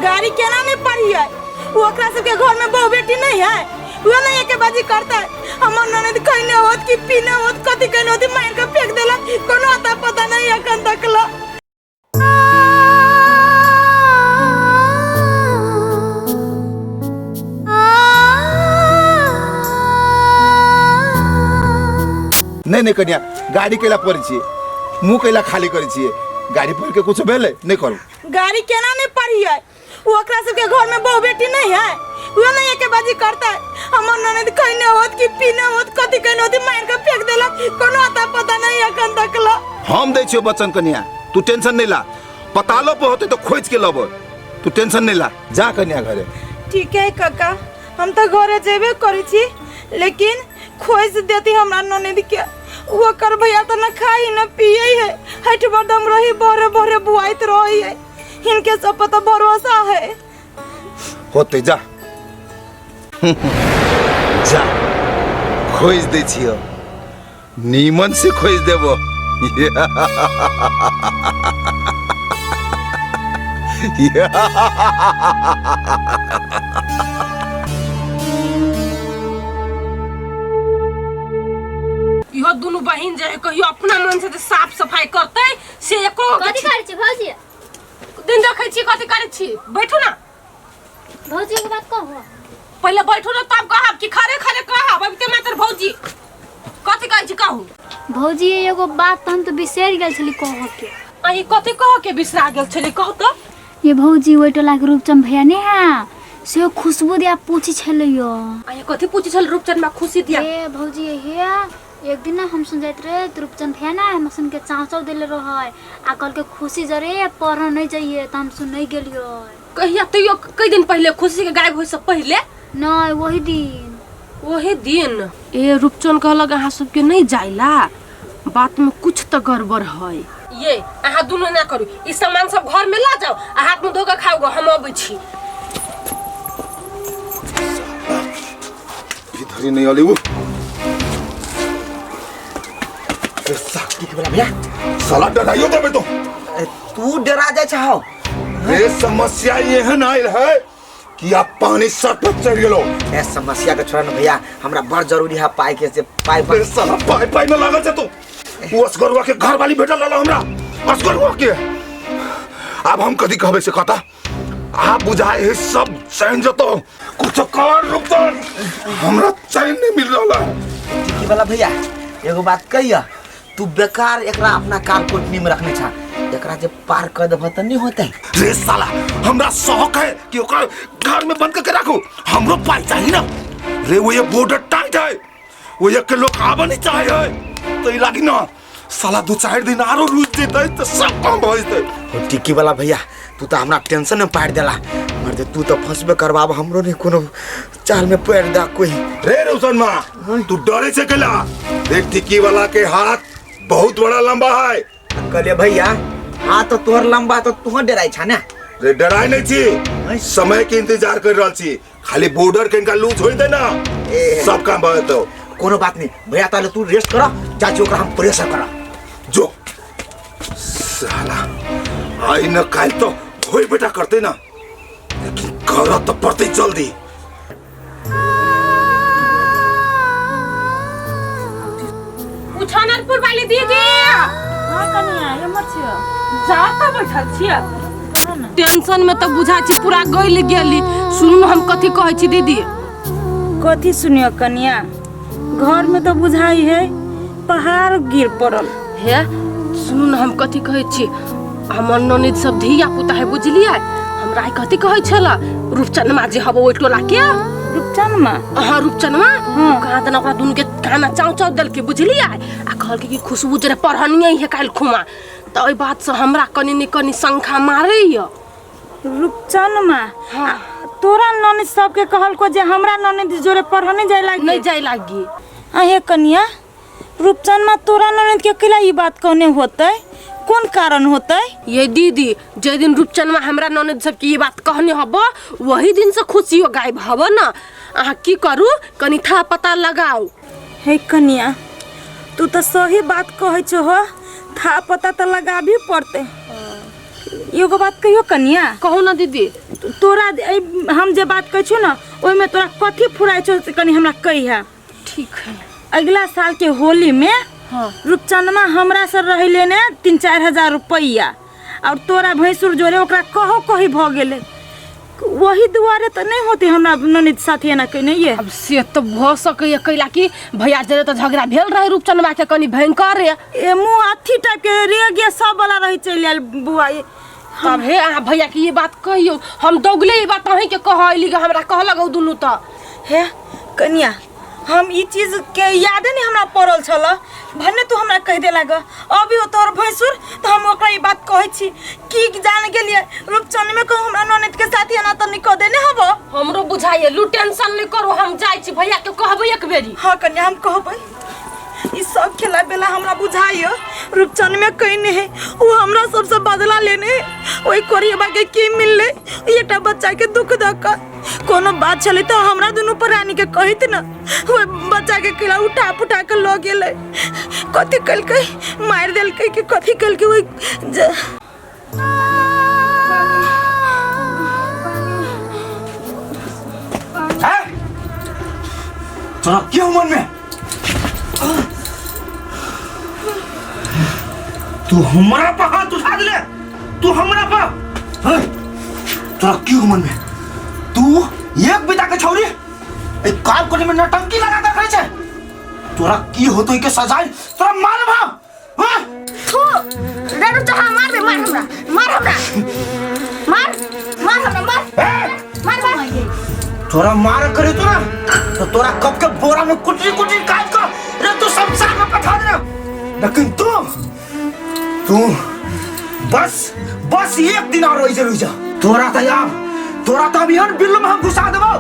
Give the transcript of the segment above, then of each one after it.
गाड़ी केना नहीं पढ़िए? वो ओकरा सबके घर में बहु बेटी नहीं है, वो नहीं एके बाजी करता है। हमर ननद खैने होत कि पीने होत, कथी कहने होत, मार के फेंक देला, कोनो अता पता नहीं अखन तक ला। नहीं नहीं कन्या, गाड़ी कैला पड़ै छियै, मुँह कैला खाली करै छियै, गाड़ी पढ़ के कुछ भेलै नहीं करू। गाड़ी केना नहीं पढ़िए? वो ओकरा सबके घर में बहु बेटी नहीं है, वो नहीं एके बाजी करता है। हमर ननद खैने होत कि पीने होत, कथी कहने होत, मार के फेंक देला, कोनो अता पता नहीं अखन तक ला। हम दै छियौ बच्चन कन्या, तू टेंशन नहीं ला, पतालो पर होते तो खोज के लबो, तू टेंशन नहीं ला, जा कन्या घरे। ठीक है काका, हम तो घरे जेबे करै छी, लेकिन खोज देती हमरा ननद के। वो कर भैया तो न खाई न पिए है, हट बदम रही भरे भरे बुआइत रही है, इनके सब पर तो भरोसा है। होते जा जा, खोज दै छियौ, नीमन से खोज देबो। इहो दुनू बहिन जे है कहियो अपना मन से जे साफ सफाई करतै से एको कथी करै छी भौजी? दिन देखै छी कथी करै छी। बैठू ना भौजी, एगो बात कहू। पहिले बैठू ना तब कहब कि खरे खरे कहब। अभी ते मात्र भौजी कथी कहै छी कहू। भौजी एगो बात तऽ हम तऽ बिसरि गेल छली कहऽ के। अहीं कथी कहऽ के बिसरा गेल छली कहू तऽ? ये भौजी ओहि टोला के रूपचंद भैया ने है से खुशबू दिया पूछी छलै यो। अहीं कथी पूछी छल रूपचंद मा खुशी दिया? ए भौजी हे एक दिन ना हम सुन जाइत रहे तऽ रूपचंद भैया ना हम सुन के चाव चाव देले रहै आ कहलकै खुशी जरे पढ़ऽ नहीं जाइए, तऽ हम सुन नहीं गेलियै। कहिया तैयो कई दिन पहिले खुशी के गायब होय से पहिले? नहीं वही दिन। वही दिन। ए रूपचंद कहलक अहाँ सबके नहीं जाइला, बात में कुछ तो गड़बड़ है। ये अहाँ दुनू ना करू, ई सामान सब घर में ला जाओ आ हाथ में धो के खाओ गो, हम अबै छी। भीतरी नहीं अली वो। की बोला भैया? साला डराइयो देबे तो। ए, तू डरा जाय छहो। रे समस्या एहन आयल है कि आप पानी सर पर चढ़ गेलो। ए समस्या के छोड़ न भैया, हमरा बड़ जरूरी है पाई के, से पाई पर। रे साला पाई पाई में लागल छे तू। वो असगरुआ के घर वाली भेटल रहल हमरा, असगरुआ के। अब हम कथी कहबे से कहता? आप बुझाए है सब चैन जतो, कुछ कर रुकतन, हमरा चैन नहीं मिल रहा है। की वाला भैया एगो बात कहिया, तू बेकार एकरा अपना कार कोटनी में रखने छा, एकरा जे पार कर देबह त नहीं होतै। रे साला हमरा शौक है कि ओकरा घर में बंद करके रखू, हमरो पाई चाहिए ना। रे वो ये बॉर्डर टाइट है, वो ये के लोग आबे नहीं चाहे है, तो ई लागी ना साला दो चार दिन आरो रुक जेतै तो सब काम भ जेतै। ओ टिक्की वाला भैया तू तो हमरा टेंशन में पाड़ देला, मर्दे तू तो फंसबे करबाब, हमरो नहीं कोनो चाल में पैर दा कोई। रे रोशन माँ तू डरे से केला, देख टिक्की वाला के हाथ बहुत बड़ा लंबा है। कहलिए भैया हाथ तो तोहर लंबा तो तू डराई छा ना। रे डराई नहीं छी, समय के इंतजार कर रहल छी, खाली बॉर्डर के इनका लूज होई दे ना ए। सब काम भ जेतौ। कोनो बात नहीं भैया, ताले तू रेस्ट कर, चाची ओकरा हम प्रेशर कर। जो साला आई न काल तो होई बेटा करते ना, लेकिन कर तो पड़ते जल्दी। उछानरपुर वाली दीदी। हाँ कनिया एमर छियो। जाता बैठल छियै। टेंशन में तो बुझा छी पूरा गइल गेली। सुनू न हम कथी कहै छी दीदी। कथी सुनियो कनिया, घर में तो बुझाई है पहाड़ गिर पड़ल। हे सुनू न हम कथी कहै छी, हमर ननद सब धिया पुता है बुझलियै, हमरा आइ कथी कहै छला रूपचनमा जे हब ओहि टोला के। रूपचनमा? हाँ रूपचनमा। हाँ। कहाँ तना ओकरा दुनू के खाना चाव चाव देलकै बुझलियै, आ कहलकै कि खुशबू जरे पढ़निये है काल्हि खुमा, तऽ ओहि बात से हमरा कनि ने कनि शंखा मारैया। रूपचनमा? हाँ। तोरा ननद सबके कहलको जे हमरा ननद जोरे पढ़ नहीं जाय लागी? नहीं जाय लागी। आहे कनिया रूपचनमा तोरा ननद के केला ई बात कहने होतै, कोन कारण होतै? ये दीदी जे दिन रूपचनमा हमरा ननद सबके ई बात कहने हब वही दिन से खुशियो गायब हब ना। अहाँ की करू कनि था पता लगाओ। हे कनिया तू तो सही बात कहै छो हो, था पता तो लगाबी पड़तै। एगो बात कहियो कनिया? कहू ना दीदी। तोरा हम जे बात कहै छियौ ने ओहिमे तोरा कथी फुराइ छौ से कनि हमरा कहिहे। ठीक है। अगिला साल के होली में हाँ। रूपचनमा हमरा से रह लेने 3-4 हजार रुपैआ और तोरा भैंसुर जोरे ओकरा कहो कही भ गेलै, वही दुआरे तऽ नहीं होते हमरा ननद साथी एना कने ये। अब से तो भ सकैया, कैला कि भैया जरे तो झगड़ा भेल रहे रूपचनमा के कनी भयंकर रे। ए मुँह अथी टाइप के रे गे सब वाला रही चलि आयल बुआ। तब हे अहाँ भैया के ये बात कहियो, हम दौगले ई बात अहीं के कहली, हमरा कहलक ओ दुनू तऽ। हे कनिया हम ई चीज के यादे नहीं हमरा पड़ल छल, भने तू हमरा कह दे लाग अभी हो तोहर भैंसुर तो हम ओकरा ई बात कहै छी की जान गेलिए रूपचन में कहूँ हमरा ननद के साथी एना त नहीं कह देने हबो। हमरो बुझाइए लू, टेंशन नहीं करो, हम जाइ छी भैया के कहबै एक बेरी। हाँ कन्या हम कहबै, ई सब खेला बेला हमरा बुझाइयो रूपचन में कहने है वो हमरा सबसे बदला लेने है, ओहि कोरियबा के की मिलले एकटा बच्चा के दुख दक कोनो बात छलै तो हमरा दुनू प्राणी के कहत न, ओहि बच्चा के किला उठा पुठा के ल गेलै, कथी कलकै मारि देलकै कि कथी कलकै ओहि तोरा क्यों मन में तू हमरा पर हाथ उठा दिले, तू हमरा पर तोरा क्यों मन में तू एक बिता के छौरी एक काल कोने में नटंकी लगा के रखै छै, तोरा की होतै के सजाय तोरा मारब हम। हां थू रे तो हां मार दे, मार हमरा, मार हमरा, मार मार हमरा, मार मार मार तोरा मार करे तो ना तो तोरा कब के बोरा में कुटरी कुटरी काट कर रे तू शमशान में पठा देना, लेकिन तू तू बस बस एक दिन और रह जा, तोरा तो यार तोरा तो अभी बिल्लू में हम घुसा देबो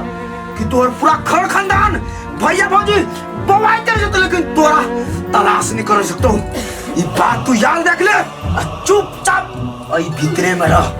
कि तोर पूरा खर खानदान भैया भौजी बवाई कर जतो, लेकिन तोरा तलाश नहीं कर सकतो, ये बात तू याद रख ले चुपचाप आई भीतरे में रह।